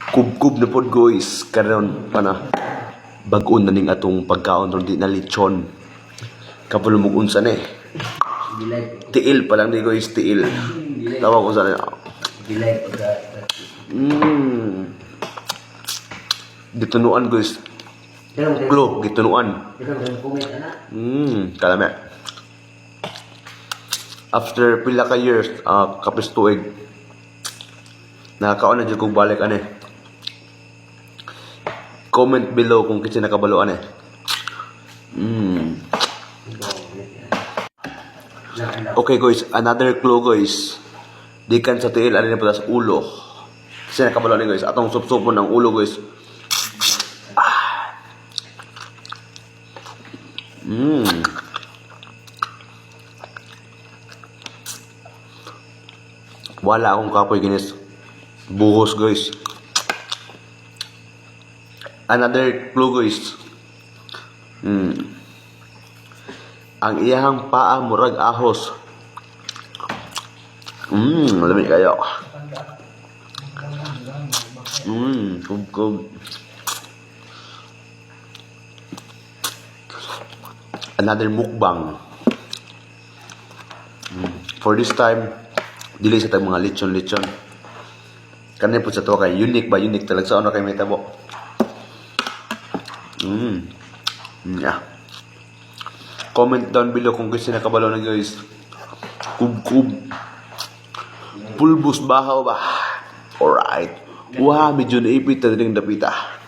Kubkub na pod, guys. Karon pana bag-on na ning atong pagkaon ron, di na lechon. Kabalo mo unsa ni. Gilay. Tiil pa lang ni, guys, tiil. Tawag ko sa Gilay pagka Gitunuan, guys. Klo, gitunuan. Pero mo comment ana. Kalami. After pila ka years, kapis tuig, nakakaon na jud kong balik ane. Comment below kung kinsa nakabalo ane. Okay guys, another clue, guys. Gikan sa tiil, ano na pala sa ulo. Kasi nakabalo ni, guys. Atong supsupon ng ulo, guys. Ah. Wala akong kapoy ginis. Buhos, guys. Another clue, guys. Ang iyahang paa murag ahos. Lami kayo. Kubkob. Another mukbang. For this time, dili sa tag mga lechon-lechon. Kani po sa to kay unique ba, unique talaga sa ano kay may tabo. Yeah. Comment down below kung gusto nakabalo na, guys. Kub-kub. Pulbos bahaw ba? Alright. Wah, medyo naipit na rin dapita.